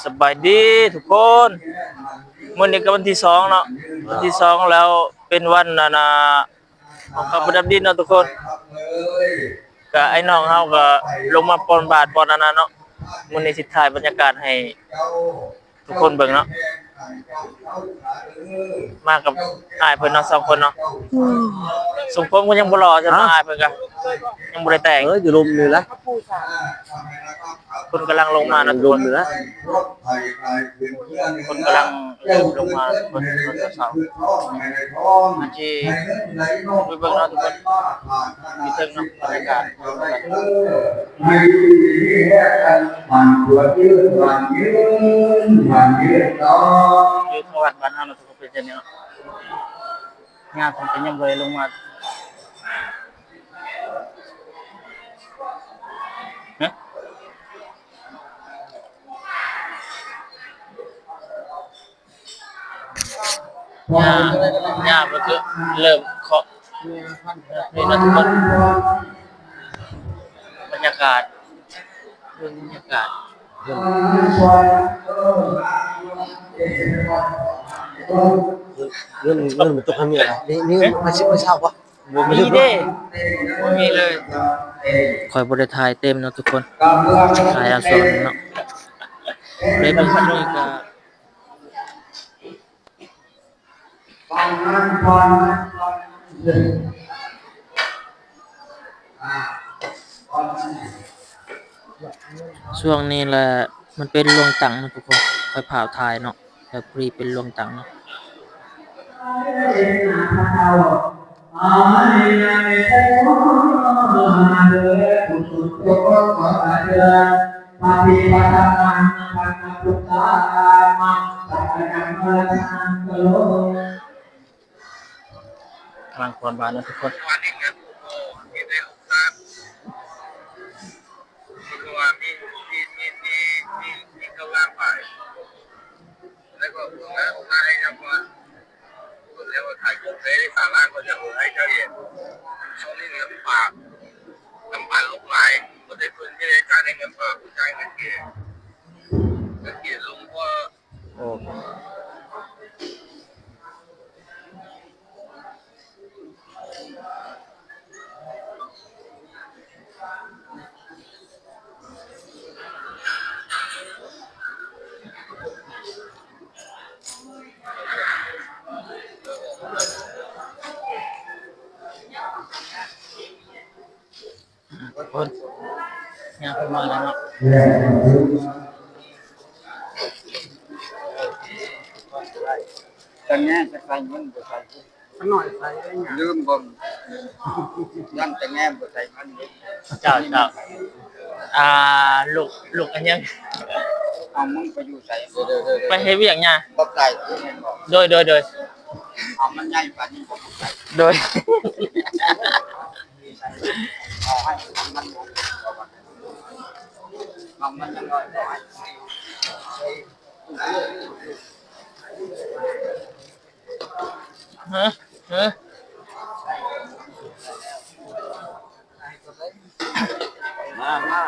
ສະບາຍດີທຸກຄົນ ມື້ນີ້ກໍວັນທີສອງເນາະ ວັນທີສອງແລ້ວ ເປັນວັນອັນນ່າ ຂອງເຂົາປະດັບດິນເນາະທຸກຄົນ. ກະອ້າຍນ້ອງເຮົາກໍລົງມາປ່ອນບາດປ່ອນອັນນັ້ນເນາະ. ມື້ນີ້ຊິຖ່າຍບັນຍາກາດໃຫ້ທຸກຄົນເບິ່ງເນາະ. ມາກັບອ້າຍເພິ່ນເນາະ ສອງຄົນເນາະ. ຊົງຜົມກໍຍັງບໍ່ຫຼໍ່ຊ້ຳ ອ້າຍເພິ່ນກະຍັງບໍ່ໄດ້ແຕ່ງ. ເອີ ຢູ່ລຸ່ມນີ້ລະ ເພິ່ນກຳລັງລົງມາເນາະທຸກຄົນ. ເພິ່ນກຳລັງເລີ່ມລົງມາ ເພິ່ນເຊົາໆ ອັນທີ່ໄປເບິ່ງເນາະທຸກຄົນ ຢູ່ເທິງເນາະ ບັນຍາກາດ ຢູ່ທາງວັດບ້ານເຮົາເນາະທຸກຄົນ ເປັນຈັ່ງນີ້ເນາະ. ຍາເພິ່ນກໍຍັງບໍ່ໄດ້ລົງມາ ຮະ. ຍ່າ ຍ່າເພິ່ນກໍເລີ່ມເຄາະນີ້ເນາະທຸກຄົນ. ບັນຍາກາດ ເບິ່ງບັນຍາກາດ ເງິນ ເງິນ ເງິນມັນຕົກທາງນີ້ລະ ມີ ມີມາສິບ ມາຊາວບໍ່? ບໍ່ມີເດ້ ບໍ່ມີເລີຍ. ຂ້ອຍບໍ່ໄດ້ຖ່າຍເຕັມເນາະທຸກຄົນ ຖ່າຍເອົາຊ່ວງໜຶ່ງເນາະ ເລີຍເບິ່ງຊ່ວງນີ້ກະ ຊ່ວງນີ້ລະ ມັນເປັນລວງຕັງເນາະທຸກຄົນ ຂ້ອຍພ້າວຖ່າຍເນາະ. ແລ້ວພໍດີເປັນລວງຕັງເນາະ. ກຳລັງກວດບາດເນາະທຸກຄົນ. ໂອ້. ຄົນຍ່າງເຂົ້າມາແລ້ວເນາະ. ຕາແງກະໃສ່ມັນບໍ່ໃສ່ ຂ້ານ້ອຍໃສ່ໄດ້ຫຍັງ ລືມເບິ່ງ ຢ້ານຕາແງບໍ່ໃສ່ມັນ. ເຈົ້າ ເຈົ້າ ອ່າ ລູກ ລູກອັນຫຍັງ ເອົາ ມຶງໄປຢູ່ໃສ? ໄປເຮັດວຽກຫຍັງ? ບັກໄກ່ ໂດຍ ໂດຍ ໂດຍ ເອົາ ມັນໃຫຍ່ປານນີ້ບໍ່ ບັກໄກ່ ໂດຍ. ຮະ ຮະ ມາ ມາ.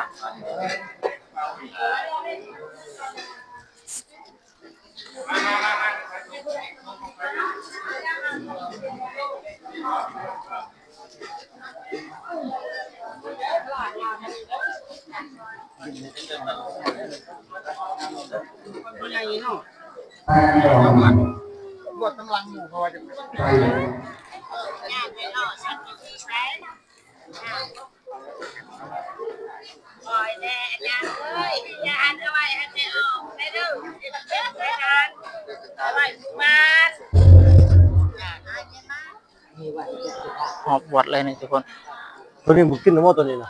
ຮອດວັດແລ້ວນີ້ທຸກຄົນ. ໂຕນີ້ບໍ່ກິນແລ້ວບໍ່ ໂຕນີ້ນະ?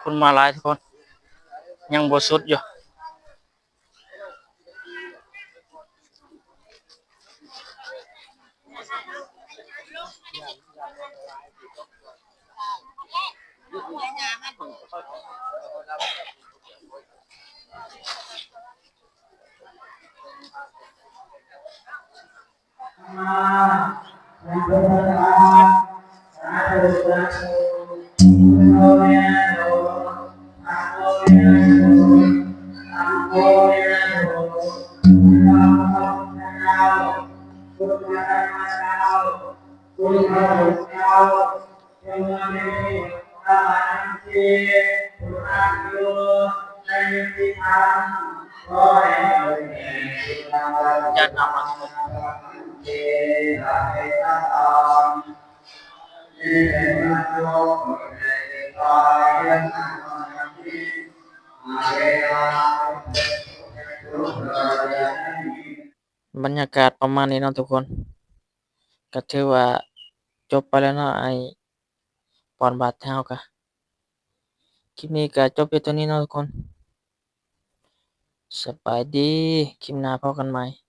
ຄົນມາຫຼາຍທຸກຄົນ ຍັງບໍ່ສຸດຢູ່. ສາທຸ ສາທຸ. ບັນຍາກາດປະມານນີ້ເນາະທຸກຄົນ, ກໍຖືວ່າຈົບໄປແລ້ວເນາະ ໄອ້ປອນບາດເຮົາກະ. ຄລິບນີ້ກໍຈົບພຽງເທົ່ານີ້ເນາະທຸກຄົນ. ສະບາຍດີ, ຄລິບໜ້າພໍ້ກັນໃໝ່.